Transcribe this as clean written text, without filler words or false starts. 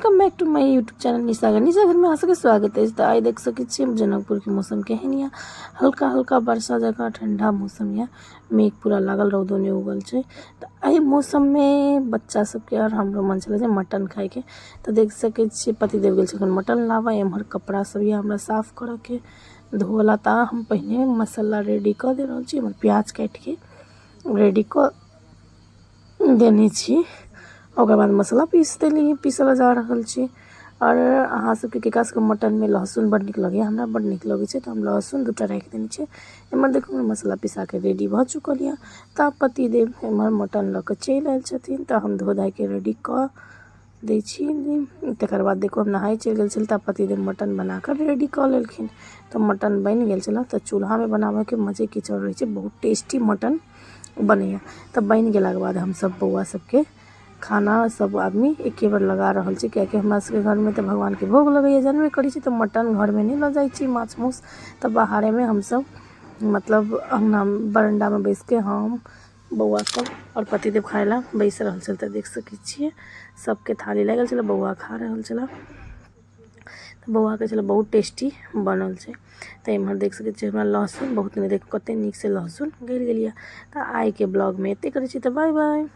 Welcome back to my YouTube channel Nishaghar. निशाघरमे अहाँ सबके स्वागत अछि। तऽ आइ देख सकै छियै जनकपुरके मौसम केहन यऽ। हल्का हल्का वर्षा जकाँ ठण्डा मौसम यऽ, मेघ पूरा लागल, रौदो नहि उगल छै। तऽ एहि मौसममे बच्चा सबके आओर हमरो मन छलै जे मटन खायके। तऽ देख सकै छियै पतिदेव गेल छलखिन मटन लाबऽ। एम्हर कपड़ा सब यऽ हमरा साफ करऽके धोला, तऽ हम पहिने मसाला रेडी कऽ दे रहल छी। एम्हर प्याज काटिके रेडी कऽ देने छी, ओकर बाद मसाला पीस देली, पीसऽ लए जा रहल छी। आओर अहाँ सबके ककरा सबके मटनमे लहसुन बड्ड नीक लगैए? हमरा बड्ड नीक लगै छै, तऽ हम लहसुन दूटा राखि देने छियै। एम्हर देखू, हमर मसाला पिसाके रेडी भऽ चुकल यऽ। तऽ पतिदेव एम्हर मटन लऽ कऽ चलि आयल छथिन, तऽ हम धो धाके रेडी कऽ दै छी। तकर बाद देखू, हम नहाय चलि गेल छली तऽ पतिदेव मटन बना कऽ रेडी कऽ लेलखिन। तऽ मटन बनि गेल छलै, तऽ चूल्हामे बनाबऽके मजे किछु आओर रहै छै, बहुत टेस्टी मटन बनैए। तऽ बनि गेलाके बाद हमसब बौआ सबके खाना सब आदमी एके बेर लगा रहल छी, कियाकि हमरा सबके घरमे तऽ भगवानके भोग लगैए, जानबे करै छी। तऽ मटन घरमे नहि लऽ जाइ छी, माछ मासु तऽ बाहरेमे हमसब, मतलब अङ्गना बरण्डामे बैसिके हम, बौआ सब आओर पतिदेव खाइ लए बैस रहल छल। तऽ देख सकै छियै, सबके थाली लागल छलै, बौआ खा रहल छलै। तऽ बौआ कहै छलै बहुत टेस्टी बनल छै। तऽ एम्हर देख सकै छियै, हमरा लहसुन बहुत नीक, देखू कते नीकसँ लहसुन गलि गेल यऽ। तऽ आइके ब्लॉगमे एते करै छी, तऽ बाय बाय।